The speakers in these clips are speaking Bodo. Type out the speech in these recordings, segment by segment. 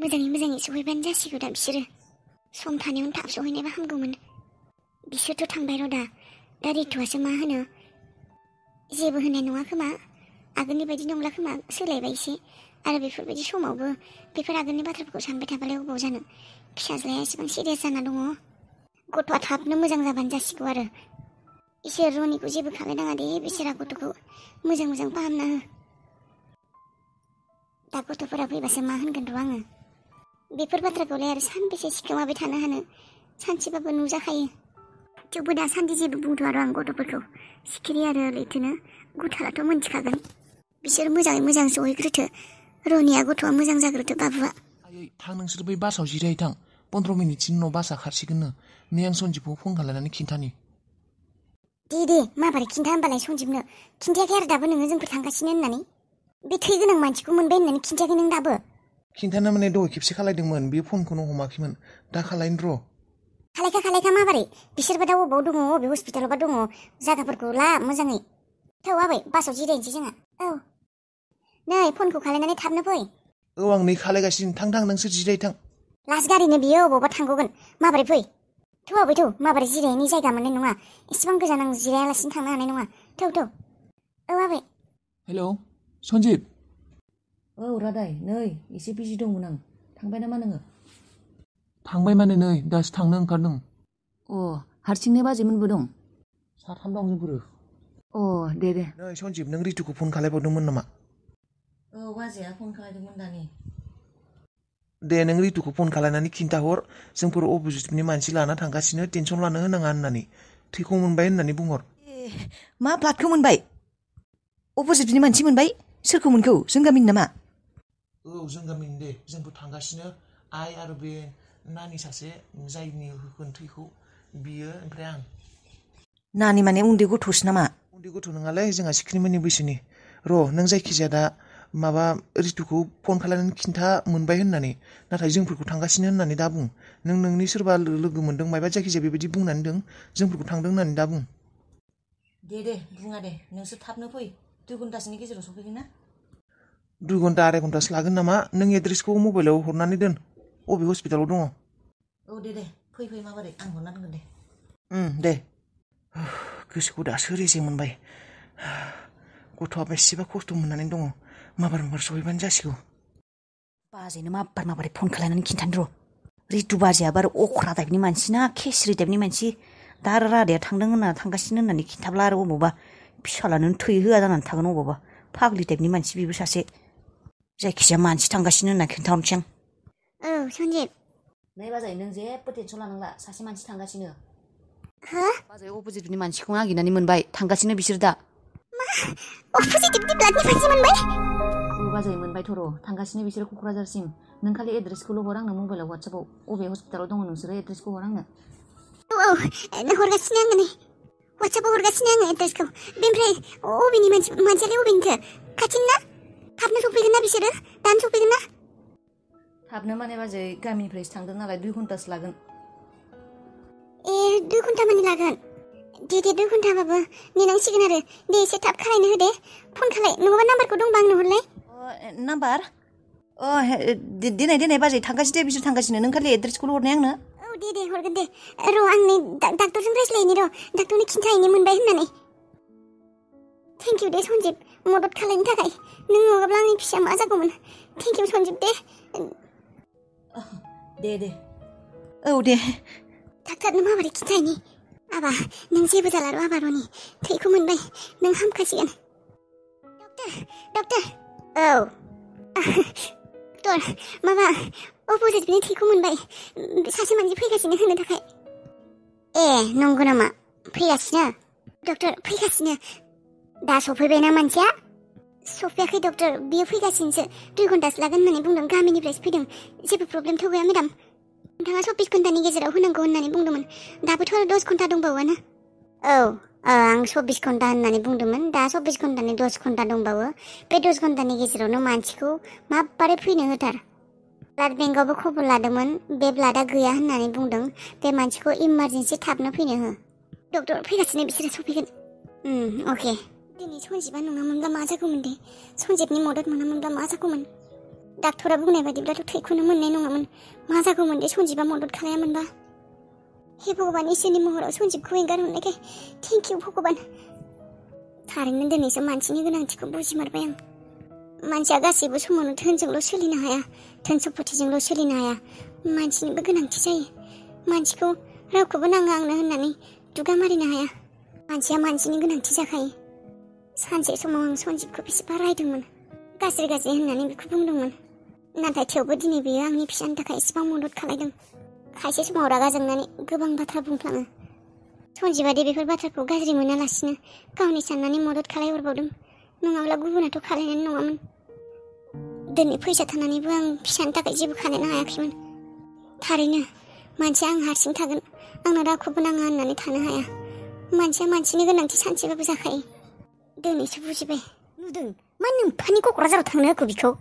मोजाङै सहैबानो जासिगौ दा बिसोरो। सम थानायावनो थाब सहैनायबा हामगौमोन। बिसोरथ' थांबाय र' दा रितुआसो मा होनो। जेबो होनाय नङा खोमा, आगोलनि बायदि नंला खोमा, सोलायबाय एसे। आरो बेफोरबायदि समावबो बेफोर आगोलनि बाथ्राफोरखौ सानबाय थाबालाय अबाव जानो। फिसाज्लाया एसेबां सिरियास जाना दङ। गथ'आ थाबनो मोजां जाबानो जासिगौ आरो। इसोर रनिखौ जेबो खालायनाङा दे, बिसोरा गथ'खौ मोजां फाहामना हो। दा गथ'फोरा फैबासो मा होनगोन र' आङो। बेफोर बाथ्राखौलाय आरो सानबेसे सिखोमाबाय थानो हानो, सानसेबाबो नुजाखायो। थेवबो दासान्दि जेबो बुंथ'आ र' आं गथ'फोरखौ। सिखिरि आरो लैथोनो गुथालाथ' मोनथिखागोन। बिसोर मोजाङै मोजां सहैग्रोथो। रनिया गथ'आ मोजां जाग्रोथो बाबुआ। आयै थां, नोंसोर बै बासाव जिरायै थां। 15 मिनिटनि उनाव बासा खारसिगोननो। नै आं सन्जिबखौ फन खालायनानै खिन्थानि। दे माबोरै खिन्था होमबालाय सन्जिबनो। खिन्थायाखै आरो दाबो नोङो जोंफोर थांगासिनो होननानै? बे थै गोनां मानसिखौ मोनबाय होननानै खिन्थायाखै नों दाबो? खिन्थानो माने दहाय खेबसे खालायदोंमोन, बे फनखौनो हमाखैमोन। दा खालायनो र'। खालायखा माबोरै? बिसोरबो दा अबाव दङ, अबे हस्पिटालावबा दङ, जायगाफोरखौ ला मोजाङै। थौ आबै, बासाव जिरायनोसै जोंहा। औ नै फनखौ खालायनानै थाबनो फै। औ आं नै खालायगासिनो। थां नोंसोर जिरायै थां। लास गारिनो बियो, अबावबा थांग'गोन। माबोरै फै? थौ आबै थौ, माबोरै जिरायनायनि जायगा मोननाय नङा। एसेबां गोजान आं जिरायालासिनो थांनो हानाय नङा। थौ। औ आबै। हेलौ सन्जिब। औ रादाय, नै एसे बिजि दंमोन आं। थांबाय नामा नोङो? थांबाय माने नै दासो थांनो ओंखारदों। हारसिंनो बाजैमोनबो दं? साथाम दं जोंफोरो। दे। नै सन्जिब, नों रितुखौ फन खालायबावदोंमोन नामा? औ बाजैया फन खालायदोंमोन दानि। दे नों रितुखौ फन खालायनानै खिन्थाहर, जोंफोर अपोजिटनि मानसि लाना थांगासिनो, टेनसन लानो होनाङा होननानै। थैखौ मोनबाय होननानै बुंहर। मा ब्लाडखौ मोनबाय? अपोजिटनि मानसि मोनबाय? सोरखौ मोनखौ? जों गामिनि नामा? औ जों गामिनि दे। जोंबो थांगासिनो। आइ आरो बे नानि सासे, जायनि होगोन थैखौ, बियो ओमफ्राय आं। नानि माने उन्दै गथ'सो नामा? उन्दै गथ' नङालै, जोंहा सिख्रिमोननि बैसोनि। र' नों जायखिजाया दा माबा रितुखौ फन खालायनानै खिन्था मोनबाय होननानै, नाथाय जोंफोरखौ थांगासिनो होननानै दा बुं। नों नोंनि सोरबा लोगो मोन्दों मायबा जायखिजाया बेबायदि बुंनानै दों, जोंफोरखौ थांदों होननानै दा बुं। दे बुङा दे, नोंसोर थाबनो फै। 2 घन्टासोनि गेजेराव सफैगोन ना? 2 घन्टा 2.5 घन्टासो लागोन नामा? नों एड्रेसखौ मबाइलाव हरनानै दोन, अबे हस्पिटालाव दङ। औ दे फै माबोरै, आं हरना दोनगोन दे। दे। गोसोखौ दासो रेजें मोनबाय। गथ'आ बेसेबा खस्थ' मोननानै दङ। माबार सहैबानो जासिगौ। बाजैनो माबारै फन खालायनानै खिन्थानो र'। रितु बाजैयाबो आरो अख्रा टाइपनि मानसि ना, खेस्रि टाइपनि मानसि। दा आरो रादाया थांगासिनो होननानै खिन्थाब्ला आरो अबावबा फिसालानो थै होआ जानानै थागोन अबावबा। फाग्लि टाइपनि मानसि बेबो सासे। जायखिजाया मानसि थांगासिनो होनना खिन्थाहरनोसै आं। औ सन्जिब। नै बाजै, नों जेबो टेनसन लानांला। सासे मानसि थांगासिनो। हो? बाजै अपोजिटनि मानसिखौ नागिरनानै मोनबाय। थांगासिनो बिसोर दा। मा? अपोजिटनि ब्लाडनि मानसि मोनबाय? औ बाजै, मोनबायथ' र'। थांगासिनो बिसोरो क'क्राझारसिम। नों खालि एड्रेसखौल' हर आंनो मबाइलाव, वाट्सएपाव। अबे हस्पिटालाव दङ नोंसोरो, एड्रेसखौ हर आंनो। औ हरगासिनो आङो नै। वाट्सएपाव हरगासिनो आङो एड्रेसखौ। बेनिफ्राय अबेनि मानसियालाय अबेनिथो? खाथिनि ना? थाबनो सफैगोन ना बिसोरो? दानो सफैगोन ना? थाबनो माने बाजै, गामिनिफ्रायसो थांदों नालाय 2 घन्टासो लागोन। 2 घन्टा मानि लागोन? दे 2 घन्टाबाबो नेनांसिगोन आरो। दे एसे थाब खालायनो हो दे। फन खालाय, नङाबा नाम्बारखौ दंबा आंनो हरलाय। नाम्बार? देनाय बाजै, थांगासिनो दे बिसोर थांगासिनो। नों खालि एड्रेसखौल' हरनाय आंनो। औ दे हरगोन दे। र' आं नै डाक्टरजों रायज्लायनि र'। डाक्टरनो खिन्थाहैनो मोनबाय होननानै। थेंक इउ दे सन्जिब, मदद खालायनो थाखाय। नों नङाब्ला आंनि फिसाया मा जागौमोन। थेंक इउ सन्जिब दे। दे। औ दे। डाक्टारनो माबोरै खिन्थाहैनि? आबा, नों जेबो जाला र' आबा रनि। थैखौ मोनबाय, नों हामखासिगोन। डक्टर। औ। डक्टर, माबा अपोजिटनि थैखौ मोनबाय। सासे मानसि फैगासिनो होनो थाखाय। ए, नंगौ नामा? फैगासिनो? डक्टर, फैगासिनो। दा सफैबायना मानसिया? सफैयाखै डक्टर, बियो फैगासिनोसो। 2 घन्टासो लागोन होननानै बुंदों। गामिनिफ्रायसो फैदों। जेबो प्रब्लेमथ' गैया मेडाम। नोंथाङा 24 घन्टानि गेजेराव होनांगौ होननानै बुंदोंमोन। दाबोथ' 10 घन्टा दंबावोना? औ, आं 24 घन्टा होननानै बुंदोंमोन। दा 24 घन्टानि 10 घन्टा दंबावो। बे 10 घन्टानि गेजेरावनो मानसिखौ माबोरै फैनो होथार। ब्लाड बेंकआवबो खबर लादोंमोन। बे ब्लाडआ गैया होननानै बुंदों। बे मानसिखौ इमारजेन्सि थाबनो फैनो हो। डक्टर, फैगासिनो, बिसोरो सफैगोन। अके। दिनै सन्जिबा नङामोनब्ला मा जागौमोन दे? सन्जिबनि मदद मोनामोनब्ला मा जागौमोन? डाक्टरा बुंनाय बादिब्लाथ' थैखौनो मोननाय नङामोन मा जागौमोन दे सन्जिबा मदद खालायामोनबा हे भगबान इसोरनि महराव सन्जिबखौ एंगारहरनायखाय थेंक इउ भगबान थारैनो दिनैसो मानसिनि गोनांथिखौ बुजिमारबाय आं मानसिया गासैबो समावनो धोनजोंल' सोलिनो हाया धोन सम्पथिजोंल' सोलिनो हाया मानसिनिबो गोनांथि जायो मानसिखौ रावखौबो नाङा आंनो होननानै दुगा मारिनो हाया मानसिया मानसिनि गोनांथि जाखायो सानसे समाव आं सन्जिबखौ बेसेबा रायदोंमोन गाज्रि होननानै बेखौ बुंदोंमोन नाथाय थेवबो दिनै बेयो आंनि फिसानि थाखाय एसेबां मदद खालायदों खायसे समाव रागा जोंनानै गोबां बाथ्रा बुंफ्लाङो सन्जिबादि बेफोर बाथ्राखौ गाज्रि मोनालासिनो गावनि साननानै मदद खालायहरबावदों नङाब्ला गुबुनाथ' खालायनाय नङामोन दिनै फैसा थानानैबो आं फिसानि थाखाय जेबो खालायनो हायाखैमोन थारैनो मानसिया आं हारसिं थागोन आंनो रावखौबो नाङा होननानै थानो हाया मानसिया मानसिनि गोनांथि सानसेबाबो जाखायो दिनैसो बुजिबाय नुदों मा नोम्फानि क'क्राझाराव थांनो होखो बिखौ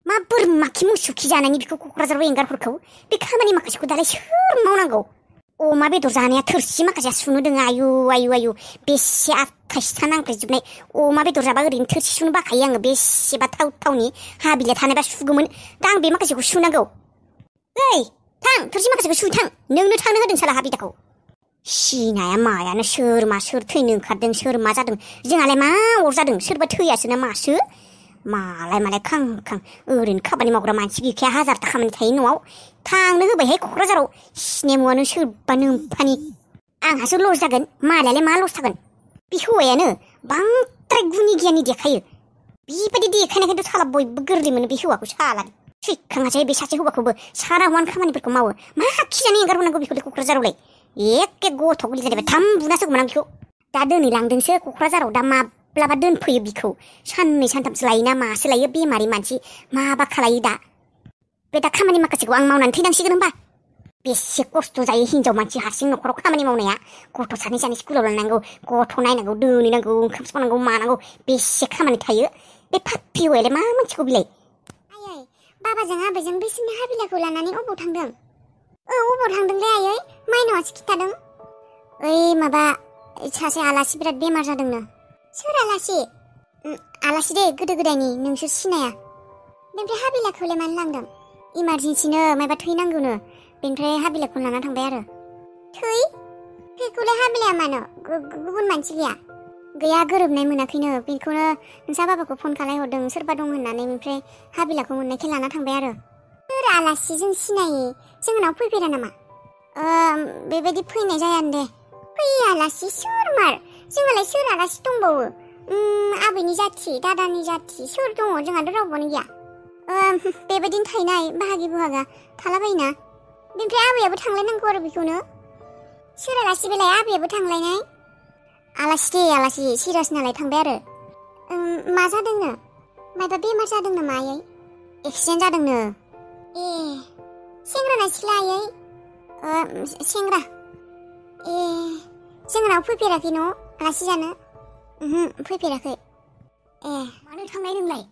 मा बोरमाखि मोसौखि जानायनि बिखौ क'क्राझाराव एंगारहरखौ बे खामानि माखासेखौ दालाय सोर मावनांगौ अमा बेदर जानाया थोरसि माखासेया सुनो दोङो आयु बेसे आखाइसिथा नांख्लायजोबनाय अमा बेदर जाबा ओरैनो थोरसि सुनो बाखायो आङो बेसेबा थावनि हाबिला थानायबा सुगौमोन दा आं बे माखासेखौ सुनांगौ ओइ थां थोरसि माखासेखौ सुनो थां नोंनो थांनो होदों साला हाबिदाखौ सिनाया मायानो सोर मा सोर थैनो ओंखारदों सोर मा जादों जोंहालाय मा अर जादों सोरबा थैयासो ना मासो मालाय खां ओरैनो खामानि मावग्रा मानसि गैखाया हाजारथा खामानि थायो न'आव थांनो होबायहाय क'क्राझाराव सिनेमुआनो सोरबा नोम्फानि आंहासो लस जागोन मालायालाय मा लस जागोन बे हौवायानो बांद्राय गुनि गियानि देखायो बेबायदि देखायनायखायथ' साला बयबो गोरलै मोनो बे हौवाखौ साला थैखाङासै बे सासे हौवाखौबो सारा हौवानि खामानिफोरखौ मावो मा खिजानो एंगारहरनांगौ बेखौलाय क'क्राझारावलाय एखे गथ' गोरलै जालायबाय थाम बुना होगौमोन आं बेखौ दा दोनै लांदोंसो क'क्राझाराव दा माब्लाबा दोनफैयो बिखौ साननै सानथामसो लायोना मासो लायो बेमारि मानसि माबा खालायो दा बे दा खामानि माखासेखौ आं मावनानै थैनांसिगोन होमबा बेसे खस्थ' जायो हिनजाव मानसि हारसिं न'खराव खामानि मावनाया गथ' सानै स्कुलाव लांनांगौ गथ' नायनांगौ दोनैनांगौ ओंखाम संनांगौ मानांगौ बेसे खामानि थायो बे पाप्पि हौवायालाय मा मोनथिगौ बिलाय आयै बाबाजों आबैजों बिसोरनि हाबिलाखौ लानानै अबाव थांदों अबाव थांदोंलै आयै माइनावासो खिथादों ओइ माबा सासे आलासि बिराद बेमार जादोंनो सोर आलासि दे गोदो गोदायनि नोंसोर सिनाया बेनिफ्राय हाबिलाखौलाय मानो लांदों इमारजेन्सिनो मायबा थै नांगौनो बेनिफ्राय हाबिलाखौ लाना थांबाय आरो थैखौलाय हाबिलाया मानो गुबुन मानसि गैया गोरोबनाय मोनाखैनो बेखौनो नोंसा बाबाखौ फन खालायहरदों सोरबा दं होननानै ओमफ्राय हाबिलाखौ मोननायखाय लाना थांबाय आरो सोर आलासि जों सिनायै जोंनाव फैफेरा नामा बेबायदि फैनाय जायानो दे फैयो आलासि सोर मार जोंहालाय सोर आलासि दंबावो आबैनि जाथि दादानि जाथि सोर दङ जोंहाथ' रावबोआनो गैया बेबायदिनो थाहैनाय बाहागि बुहागा थालाबायोना बेनिफ्राय आबैयाबो थांलायनांगौ आरो बेखौनो सोर आलासि बेलाय आबैयाबो थांलायनाय आलासि सिरियास नालाय थांबाय आरो मा जादोंनो मायबा बेमार जादों नामा आयै एक्सिडेन्ट जादोंनो सेंग्रा ना सिख्ला आयै सेंग्रा जोंनाव फैफेराखै न' आलासि जानो फैफेराखै मानो थांनाय नोंलाय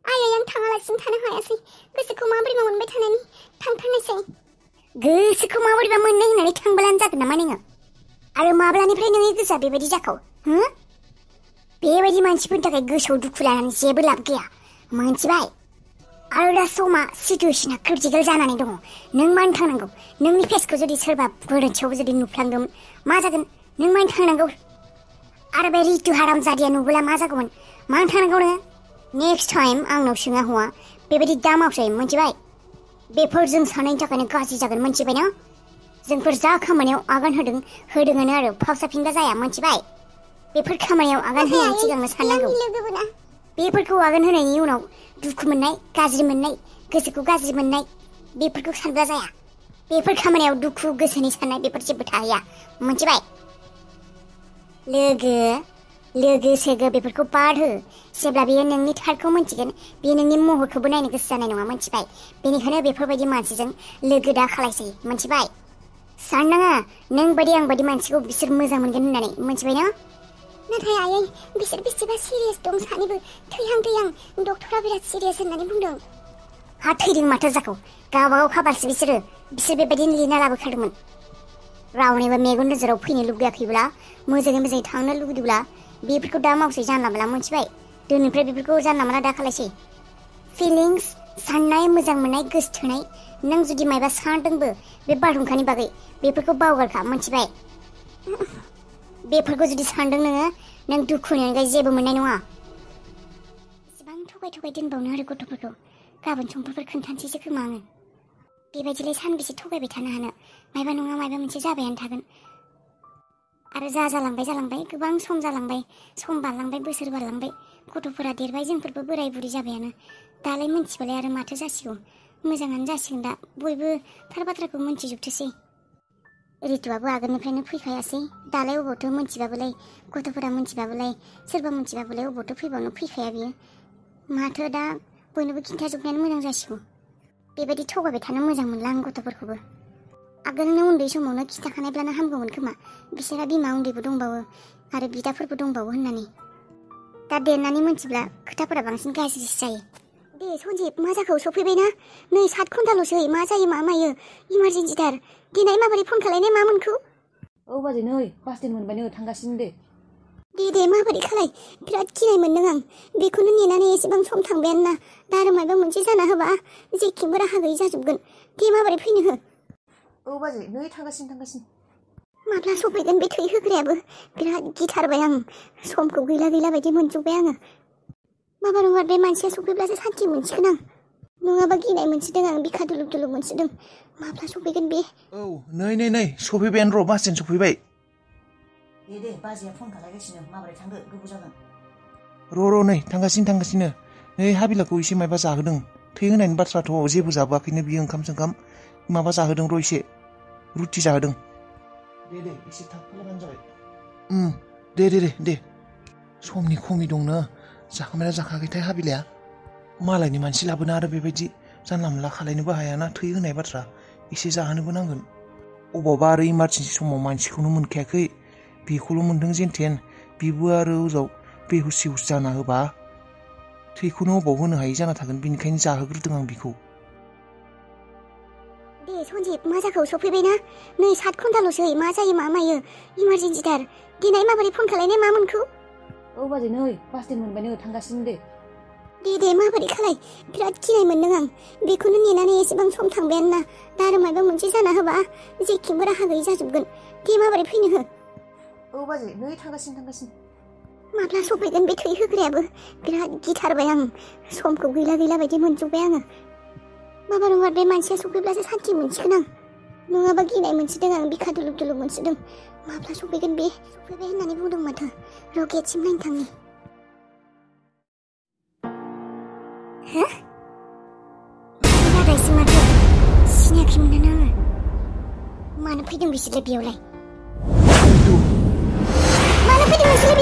आयै आं थाङालासिनो थानो हायासै गोसोखौ माबोरैबा मोनबाय थानायनि थांथारनोसै गोसोखौ माबोरैबा मोननो होननानै थांब्लानो जागोन नामा नोङो आरो माब्लानिफ्राय नोंनि गोसोआ बेबायदि जाखौ बेबायदि मानसिफोरनि थाखाय गोसोआव दुखु लानानै जेबो लाब गैया मोनथिबाय आरो दा समा सिटुवेसना क्रिटिकेल जानानै दङ नों मानो थांनांगौ नोंनि फेसखौ जुदि सोरबा गोरोन्थियावबो जुदि नुफ्लांदोंमोन मा जागोन नों मानो थांनांगौ आरो बे रितु हारामजादिया नुबोला मा जागौमोन मानो थांनांगौ नोङो नेक्स्ट टाइम आंनाव सोङा हौवा बेबायदि दा मावसै मोनथिबाय बेफोर जों सानैनि थाखायनो गाज्रि जागोन मोनथिबाय ना जोंफोर जा खामानियाव आगान होदोंआनो आरो फावसाफिनबा जाया मोनथिबाय बेफोर खामानियाव आगान होनायनि सिगांनो साननांगौ बेफोरखौ आगान होनायनि उनाव दुखु मोननाय गाज्रि मोननाय गोसोखौ गाज्रि मोननाय बेफोरखौ सानब्ला जाया बेफोर खामानियाव दुखु गोसोनि साननाय बेफोर जेबो थाहैया मोनथिबाय लोगो सेगो बेफोरखौ बाद हो जेब्ला बेयो नोंनि थारखौ मोनथिगोन बेयो नोंनि महरखौबो नायनो गोसो जानाय नङा मोनथिबाय बेनिखायनो बेफोरबायदि मानसिजों लोगो दा खालायसै मोनथिबाय साननाङा नों बायदि आं बायदि मानसिखौ बिसोर मोजां मोनगोन होननानै मोनथिबाय ना नाथाय आयै बिसोर बेसेबा सिरियास दं सानैबो थैहां डक्टरा बिराद सिरियास होननानै बुंदों हा थैदों माथो जाखौ गावबागाव खाबारसो बिसोर बेबायदिनो लिरना लाबोखादोंमोन रावनिबो मेगन नोजोराव फैनो लुगैयाखैब्ला मोजाङै थांनो लुगैदोंब्ला बेफोरखौ दा मावसै जानला मोनला मोनथिबाय दिनैनिफ्राय बेफोरखौ जानला मोनला दा खालायसै फिलिंस साननाय मोजां मोननाय गोसोथोनाय नों जुदि मायबा सानदोंबो बे बारहुंखानि बागै बेफोरखौ बावगारखा मोनथिबाय बेफोरखौ जुदि सानदों नों दुखुनि अनगायै जेबो मोननाय नङा एसेबां थगाय दोनबावनो आरो गथ'फोरखौ गाबोन समफोर खोन्थानोसैसो खोमा आङो बेबायदिलाय सानबेसे थगायबाय थानो हानो मायबा नङा मायबा मोनसे जाबायानो थागोन आरो जालांबाय गोबां सम जालांबाय सम बारलांबाय बोसोर बारलांबाय गथ'फोरा देरबाय जोंफोरबो बोराय बुरि जाबायानो दालाय मोनथिबालाय आरो माथो जासिगौ मोजाङानो जासिगोन दा बयबो थार बाथ्राखौ मोनथिजोबथोसै रितुआबो आगोलनिफ्रायनो फैखायासै दालाय अबावथो मोनथिबाबोलाय गथ'फोरा मोनथिबाबोलाय सोरबा मोनथिबाबोलाय अबावथो फैबावनो फैखाया बियो माथो दा बयनोबो खिन्थाजोबनायानो मोजां जासिगौ बेबायदि थगायबाय थानो मोजां मोनला आं गथ'फोरखौबो आगोलनो उन्दै समावनो खिन्थाखानायब्लानो हामगौमोन खोमा बिसोरहा बिमा उन्दैबो दंबावो आरो बिदाफोरबो दंबावो होननानै दा देरनानै मोनथिब्ला खोथाफोरा बांसिन गाज्रिसो जायो दे सन्जिब मा जाखौ सफैबायना नै 7 घन्टाल'सै मा जायो मा मायो इमारजेन्सिथार दिनै माबोरै फन खालायनाय मा मोनखौ औ बाजै नै बास स्टेन्ड मोनबायनो थांगासिनो दे माबोरै खालाय बिराद गिनाय मोनदों आं बेखौनो नेनानै एसेबां सम थांबायानो ना दा आरो माबा मोनसे जाना होबा जेखिबो राहा गैयै जाजोबगोन दे माबोरै फैनो हो औ बाजै नै थांगासिनो माब्ला सफैगोन बे थै होग्रायाबो बिराद गिथारबाय आं समखौ गैला बायदि मोनजोब्बाय आङो माबा बे मानसिया सफैब्लासो सान्थि मोनसिगोन आं नङाबा गिनाय मोनसिदों आं बिखा दुलुक मोनसिदों माब्ला सफैगोन बे औ नै सफैबायानो र' बास स्टेन्ड सफैबाय दे बाजैया फन खालायगासिनो माबोरै थांदो गोबाव जागोन र' नै थांगासिनो नै हाबिलाखौ एसे मायबा जाहोदों थै होनायनि बाथ्राथ' जेबो जाबोआखैनो बियो ओंखाम माबा जाहोदों र' एसे रुटि जाहोदों दे एसे थाब खालामबानो जाबाय दे समनि खमि दंनो जाखांबायना जाखाखैथाय हाबिलाया मालायनि मानसि लाबोना आरो बेबायदि जानला मोनला खालायनोबो हायाना थै होनाय बाथ्रा एसे जाहोनोबो नांगोन अबावबा आरो इमारजेन्सि समाव मानसिखौनो मोनखायाखै बेखौल' मोनदों जेनथेन बिबो आरो उजाव बेहुस जाना होबा थैखौनो अबाव होनो हायै जाना थागोन बेनिखायनो जाहोग्रोदों आं बिखौ दे सन्जिब मा जाखौ सफैबायना नै 7 घन्टाल'सै मा जायो मा मायो इमारजेन्सिथार दिनै माबोरै फन खालायनाय मा मोनखौ औ बाजै नै बास स्टेन्ड मोनबायनो थांगासिनो दे माबोरै खालाय बिराद गिनाय मोनदों आं बेखौनो नेनानै एसेबां सम थांबायानो ना दा आरो माबा मोनसे जाना होबा जेखिबो राहा गैयै जाजोबगोन दे माबोरै फैनो हो औ बाजै नै थांगासिनो माब्ला सफैगोन बे थै होग्रायाबो बिराद गिथारबाय आं समखौ गैला बायदि मोनजोब्बाय आङो माबा बे मानसिया सफैब्लासो सान्थि मोनसिगोन आं नङाबा गिनाय मोनसिदों आं बिखा दुलुक मोनसिदों माब्ला सफैगोन बे सफैबाय होननानै बुंदों माथो र' गेटसिम नायनो थांनि हो जाबायसो माथो सिनायाखैमोन आङो मानो फैदों बिसोरलाय बेयावलाय मानो फैदों बिसोरलाय